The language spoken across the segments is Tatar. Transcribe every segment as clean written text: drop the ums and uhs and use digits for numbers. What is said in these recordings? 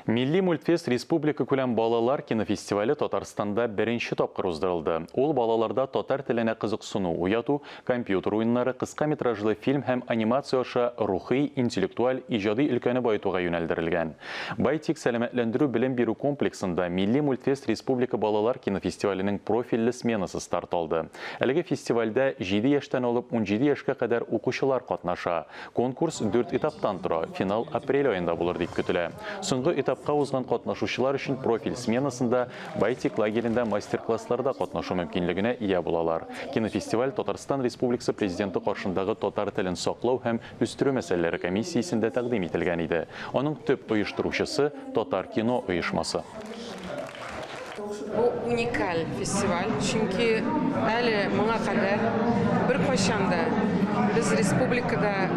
Милли мультфест республикакүләм балалар кинофестивале Татарстанда беренче тапкыр уздырылды. Ул балаларда татар теленә кызыксыну уяту, компьютер уеннары, кыска метражлы фильм һәм анимация аша рухи, интеллектуаль, иҗади өлкәне баетуга юнәлдерелгән. Байтик сәламәтләндерү-белем бирү комплексында Милли мультфест республика балалар кинофестиваленең профильле сменасы старт алды. Әлеге фестивальдә җиде яшьтән алып 17 яшькә кадәр укучылар катнаша. Конкурс дүрт этаптан тора, финал апрель аенда булыр дип көтелә. Соңгы этапка узган катнашучылар өчен профиль сменасында Байтик лагеренда мастер-классларда катнашу мөмкинлегенә ия булалар. Кинофестиваль Татарстан Республикасы Президенты каршындагы татар телен саклау һәм үстерү мәсьәләләре комиссиясендә тәкъдим ителгән иде. Аның төп оештыручысы, Татаркино оешмасы. Бу уникаль фестиваль, чөнки әле моңа кадәр беркайчан да без республикада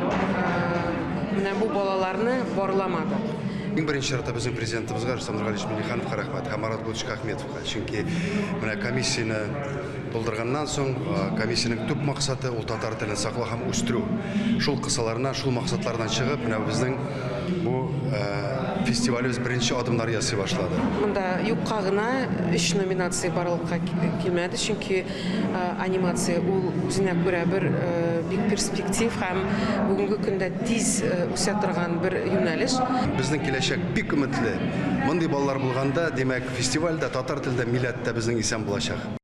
менә бу балаларны барламадык. Иң беренче чиратта безнең президентыбызга Рөстәм Нургалиевич Миңнехановка рәхмәт һәм Марат Булатовичка Ахметовка, чөнки менә комиссияне булдырганнан соң, комиссиянең төп максаты ул татар телен саклау һәм үстерү. Шул кысаларыннан, шул максатлардан чыгып, менә безнең Бу фестивалебез беренче адымнар ясый башлады. Монда юкка гына өч номинация барлыкка килмәде, чөнки анимация ул үзенә күрә бер бик перспектив һәм бүгенге көндә тиз үсә торган бер юнәлеш. Безнең киләчәк бик өметле. Мондый балалар булганда, димәк, фестиваль дә, татар теле дә, милләт тә безнең исән булачак.